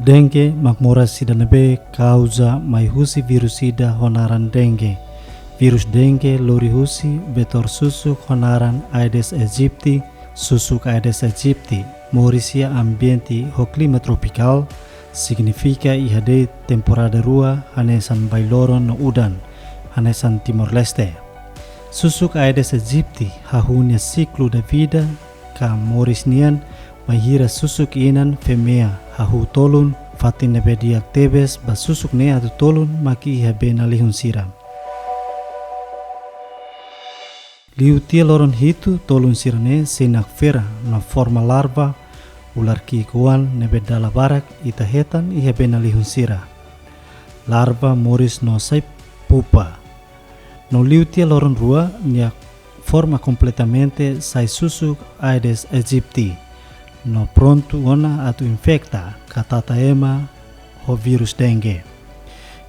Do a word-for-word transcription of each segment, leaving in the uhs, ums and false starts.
Dengue mak moras ida ne'ebé kauza mai husi vírus ida ho naran dengue. Vírus dengue lori husi vetór susuk ho naran Aedes aegypti, susuk Aedes aegypti moris iha ambiente ho klima tropikál, signifika iha de'it temporada rua hanesan bailoron no udan, hanesan Timor-Leste. Susuk Aedes aegypti hahú nia siklu de vida ka moris nian, bainhira susuk inan femea hahú tolun, fatin ne'ebé di'ak tebes ba susuk ne'e atu tolun mak iha bee nalihun sira. Liu tiha loron hitu, tolun sira-ne'e sei nakfera no forma larva, ular ki'ik-oan ne'ebé dala barak ita hetan iha bee nalihun sira. Larva moris no sai pupa. No liu tiha loron rua, nia forma kompletamente sai susuk Aedes aegypti, no prontu ona atu infekta ka trata ema ho vírus dengue.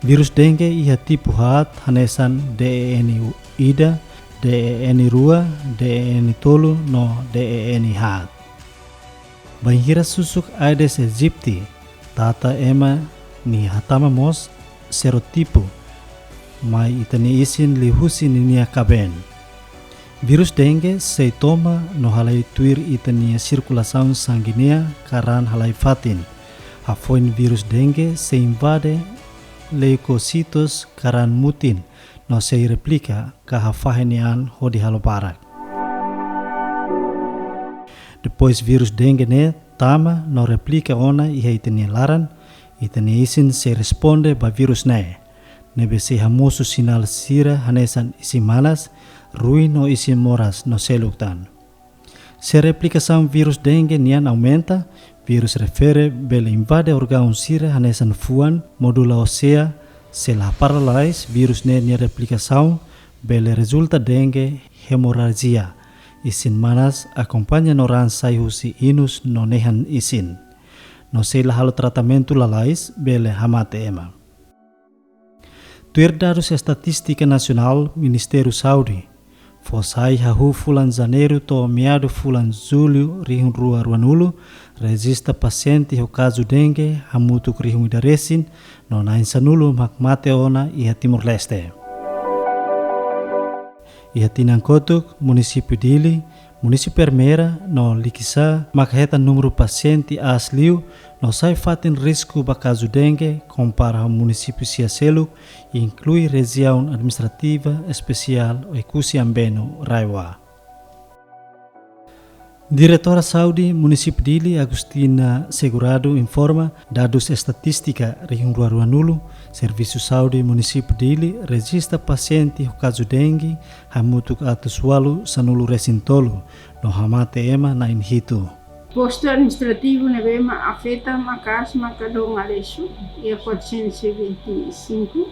Vírus dengue iha tipu haat hanesan D E N ida, D E N rua, D E N tolu no D E N haat. Bainhira susuk Aedes aegypti trata ema, nia hatama mós serotipu, mai ita-nia isin liuhusi ninia kabeen. Vírus dengue sei toma no halai tuir ita-nia sirkulasaun sanguínea ka raan halai fatin. Hafoin vírus dengue sei invade leukósitus ka raan mutin, no sei replika ka hafahe nia an hodi halo barak. Depois vírus dengue ne'e tama no replika ona iha ita-nia laran, ita-nia isin sei responde ba vírus ne'e, ne'ebé sei hamosu sinál sira hanesan isin manas, ruin no isin moras no seluk tan. Se replikasaun vírus dengue nian aumenta, vírus refere bele invade órgaun sira hanesan fuan, mádula ósea, se la hapara lalais, vírus ne'e nia replikasaun bele rezulta dengue hemorragia, isin manas akompaña no raan sai husi inus no nehan isin. No se la halo tratamentu lalais, bele hamate ema. Tuir dadus estatístika nasionál Ministériu Saúde, fó sai hahú fulan Janeiru to'o meadu fulan Jullu rihun rua ruanulu, rejista pasiente ho kazu dengue hamutuk rihun ida resin, no na'in sanulu mak mate ona iha Timor-Leste. Iha tinan kotuk, munisípiu Dili, munisípiu Ermera no Likisá maka hetan númeru pasiente aas liu, no sai fatin risku ba kazu dengue, kompara ho munisípiu sira seluk, inklui Rejiaun Administrativa Espesiál Oekusi Ambenu, RAEOA. Diretora Saúde Munisípiu Dili, Agustina Segurado, informa, dadus estatístika rihun rua ruanulu, Servisu Saúde Munisípiu Dili rejista pasiente ho kazu dengue hamutuk atus ualu sanulu resin tolu, no hamate ema na'in hitu. Postu administrativu ne'ebé mak afeta maka'as maka Dom Aleixo, iha quatrocentos e vinte e cinco,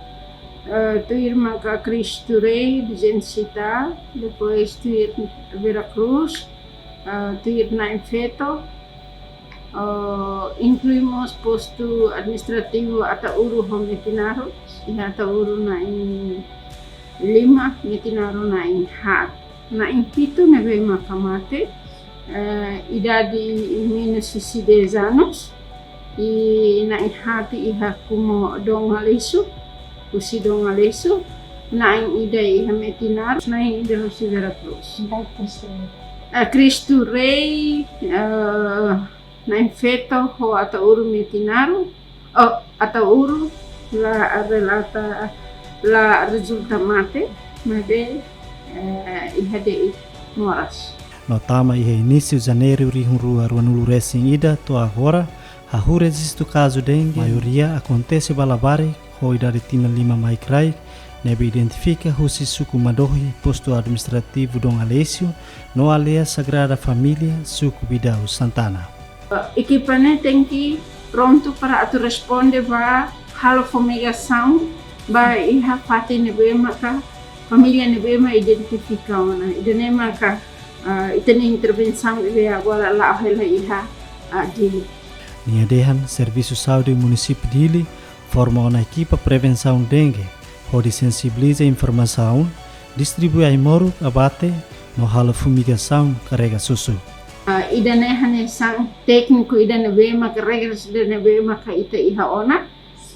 eh, tuir maka Cristo Rei, duzentos e tal, depois tuir Vera Cruz, eh, tuir Na'in Feto, eh, inklui mós postu administrativu Ataúru ho Metinaro, iha Ataúru na'in lima, Metinaro na'in haat. Na'in hitu ne'ebé maka mate, eh, idade menus husi dez anos, i na'in haat iha Kumo Dom Aleixo, husi Dom Aleixo, na'in ida iha Metinaro, na'in ida husi Vera Cruz. Baik, Cristo Rei. Eh, Cristo Rei, eh, Na'in Feto ho Ataúru Metinaro, oh, Ataúru la relata, la rezulta mate, maibé, eh, iha de'it moras. No tama iha inísiu Janeiru rihun rua ruanulu resin ida to'o agora, hahú rejistu kazu dengue, maioria akontese ba labarik, ho idade tinan lima mai kraik, ne'ebé identifika husi suku Madohi, postu administrativu Dom Aleixo, no aldeia Sagrada Família, suku Bidau, Santana. Ekipa ne'e tenke prontu para atu responde ba halo fumigasaun ba iha fatin ne'ebé maka família ne'ebé mak identifika ona. Ida-ne'e maka, ah, ita-nia intervensaun ne'ebé agora la'o hela iha, ah, Dili. Nia dehan Servisu Saúde Munisípiu Dili forma ona ekipa prevensaun dengue, hodi sensibiliza informasaun, distribui ai-moruk abate, no halo fumigasaun karrega susuk. Ah, Ida-ne'e hanesan tékniku ida ne'ebé maka regras ida ne'ebé maka ita iha ona,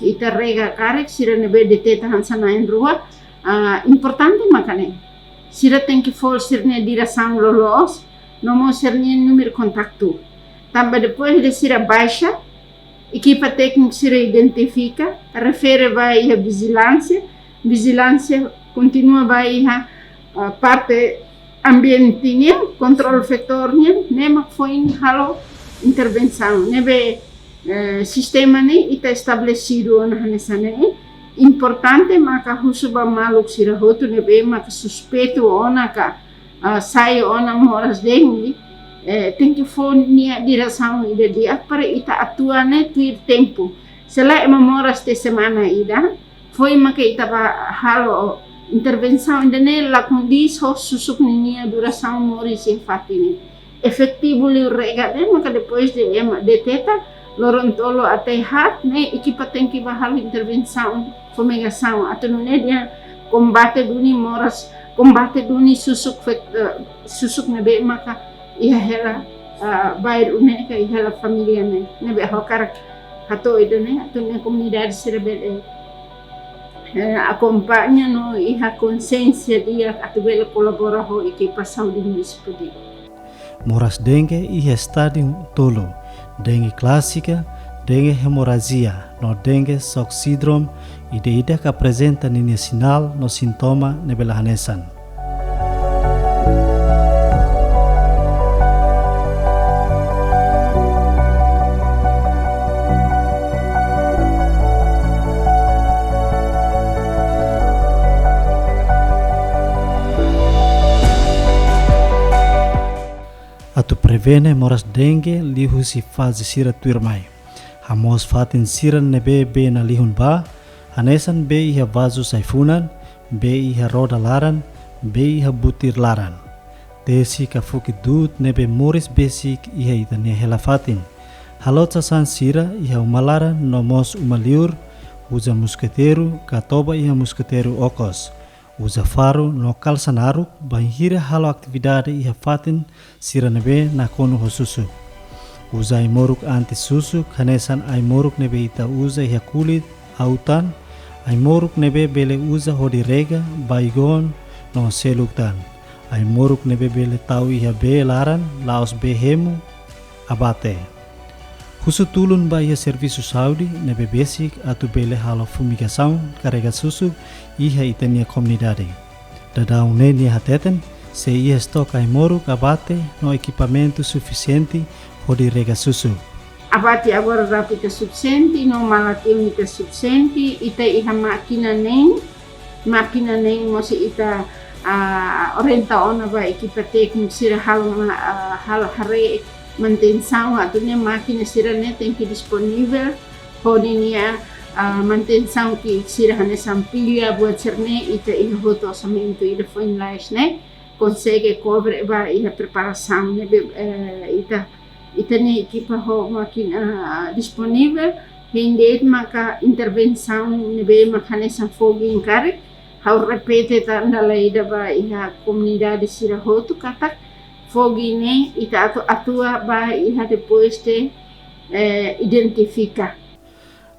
ita rega karik sira ne'ebé deteta hanesan na'in-rua, ah, importante maka ne'e. Sira tenke fó sira-nia diresaun loloos, no mós sira-nia númeru kontaktu. Tanba depois de sira baixa, ekipa tékniku sira identifika, refere ba iha vijilánsia, vijilánsia kontinua ba iha, ah, parte ambiente nian, kontrolu vetór nian, ne'e mak foin halo intervensaun. Ne'ebé, eh, sistema ne'e ita estabelesidu ona hanesan ne'e. Importante maka husu ba maluk sira hotu ne'ebé maka suspeitu ona ka, ah, sai ona moras dengue, eh, tenke fó nia diresaun ida di'ak para ita atua ne'e tuir tempu. Se lae ema moras tiha semana ida, foin maka ita bá halo intervensaun ida-ne'e la kondiz ho susuk ninia durasaun moris iha fatin ne'e. Efetivu liu rega de'it maka depois de ema deteta, loron tolu até haat ne'e ekipa tenke bá halo intervensaun fumigasaun atu nune'e dehan kombate duni moras, kombate duni susuk fek-, eh, susuk ne'ebé maka iha hela, ah, bairru ne'e ka iha hela família ne'e. Ne'ebé ha'u hakarak hato'o ida-ne'e atu nune'e komunidade sira bele, eh, akompaña no iha konsiénsia di'ak atu bele kolabora ho ekipa saúde munisípiu. Moras dengue iha estádiu tolu, dengue klásika, dengue hemorrajia, no dengue shock syndrome, ida-idak aprezenta ninia sinál no sintoma ne'ebé la hanesan. Atu prevene moras dengue liuhusi faze sira tuirmai. Hamoos fatin sira ne'ebé bee nalihun ba, hanesan bee iha vazu sai-funan, bee iha roda laran, bee iha butir laran. Tesi ka fuki du'ut ne'ebé moris besik iha ita-nia hela fatin. Halo sasán sira iha uma laran no mós uma liur, uza moskiteiru ka toba iha moskiteiru okos. Uza faru no kalsa naruk bainhira halo atividade iha fatin sira ne'ebé nakonu ho susuk. Uza ai-moruk anti-susuk, hanesan ai-moruk ne'ebé ita uza iha kulit, ahu tan, ai-moruk ne'ebé bele uza hodi rega, Baygon, no seluk tan. Ai-moruk ne'ebé bele tau iha bee laran, la'ós bee hemu, abate. Husu tulun ba iha servisu saúde ne'ebé besik atu bele halo fumigasaun ka rega susuk iha ita-nia komunidade. Daudaun ne'e nia hateten, sei iha estok ai-moruk abate no ekipamentu sufisiente hodi rega susuk. Abate agora rápidu sufisiente, no mala-tiun ita sufisiente, ita iha mákina neen, mákina neen mós ita, ah, orienta ona ba ekipa tékniku sira halo ma-, ah, halo haree manutensaun atu nune'e mákina sira-ne'e tenke disponivel, hodi nia, ah, manutensaun ki'ik sira hanesan pilha buat sira-ne'e ita iha hotu orsamentu ida foin lalais ne'e konsege kobre ba iha preparasaun ne'ebé, eh, ita, ita-nia ekipa ho mákina, ah, disponivel, hein de'it maka intervensaun ne'ebé maka hanesan fogging karik, ha'u repete tan dala ida ba iha komunidade sira hotu katak fogging ne'e ita atu atua ba iha depois de, eh, identifika.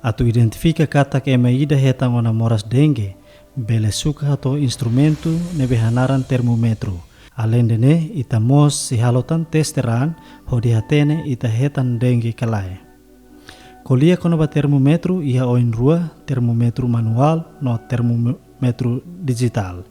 Atu identifika katak ema ida hetan ona moras dengue, bele suka hato'o instrumentu ne'ebé hanaran termómetru. Aleinde ne'e, ita mós sei halo tan teste raan hodi hatene ita hetan dengue ka lae. Ko'alia kona-ba termómetru iha oin rua, termómetru manuál no termómetru dijitál.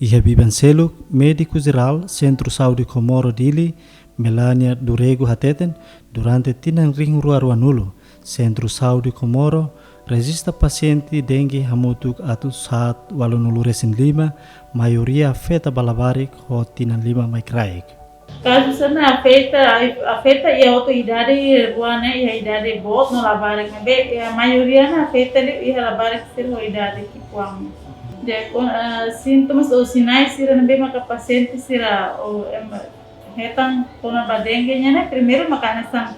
Iha biban seluk, médiku jerál Sentru Saúde Comoro Dili, Melania do Rego hateten, durante tinan rihun rua ruanulu, Sentru Saúde Comoro rejista pasiente dengue hamutuk atus haat ualunulu-resin-lima, maioria afeta ba labarik ho tinan lima mai kraik. Kazu sira-ne'e afeta, afeta iha hotu idade rua ne'e, iha idade boot no labarik ne'ebé, iha maioria ne'e afeta liu iha labarik sira ho idade ki'ikoan. De kon, eh, sintomas ou sinais sira ne'ebé maka pasiente sira ou em, hetan kona-ba dengue nian ne'e, primeiru maka hanesan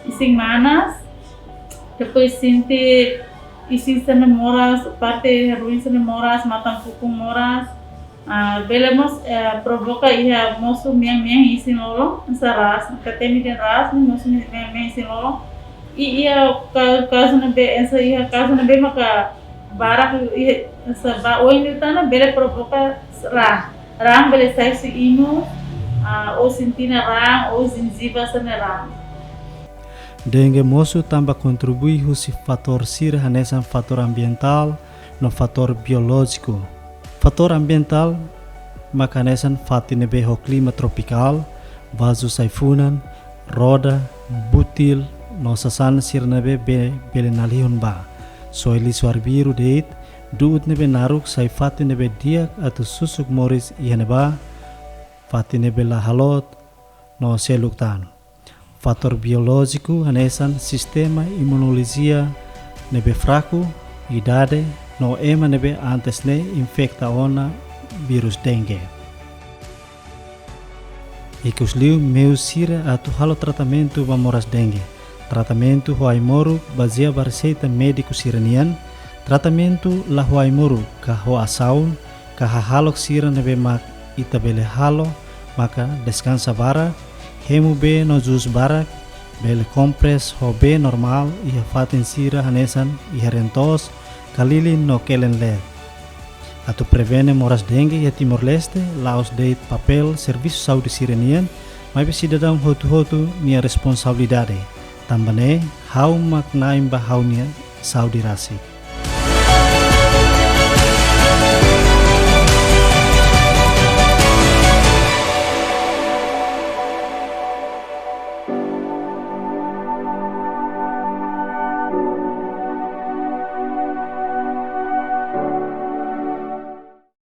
isin manas, depois sente isin sira-ne'e moras, parte ruin sira-ne'e moras, matan-fukun moras, Ah, bele mós, eh, provoka iha mosu mean-mean isin-lolon, hanesan ras, ka temi dehan ras, ne'e mosu mean-mean isin-lolon. I iha ka-, kazu ne'ebé, hanesan iha kazu ne'ebé maka barak iha, hanesan ba oin liután ne'e bele provoka raan. Raan bele sai husi inus, ah, ou senti ona raan, ou jenjiva sente raan. Dengue mosu tanba kontribui husi fatór sira hanesan fatór ambientál no fatór biolójiku. Fatór ambientál maka hanesan fatin ne'ebé ho klima tropikál, vazu sai funan, roda, butil, no sasán sira ne'ebé be-, bele nalihun ba. Soe lixu arbiru de'it, du'ut ne'ebé naruk sai fatin ne'ebé di'ak atu susuk moris iha ne'ebá, fatin ne'ebé la haloot, no seluk tan. Fatór biolójiku hanesan sistema imunolojia ne'ebé fraku, idade, no ema ne'ebé antes ne'e infeta ona vírus dengue. Ikusliu meiu sira atu halo tratamentu ba moras dengue. Tratamentu ho ai-moruk bazeia ba reseita médiku sira-nian. Tratamentu la ho ai-moruk ka ho asaun ka hahalok sira ne'ebé mak ita bele halo maka deskansa barak, hemu bee no jus barak, bele kompres ho bee normál iha fatin sira hanesan iha reen-toos, ka lilin no kelen leet. Atu prevene moras dengue iha Timor-Leste, la'ós de'it papél servisu saúde sira-nian, maibé sidadaun hotu-hotu nia responsabilidade. Tanba ne'e, ha'u mak na'in ba ha'u-nia saúde rasik.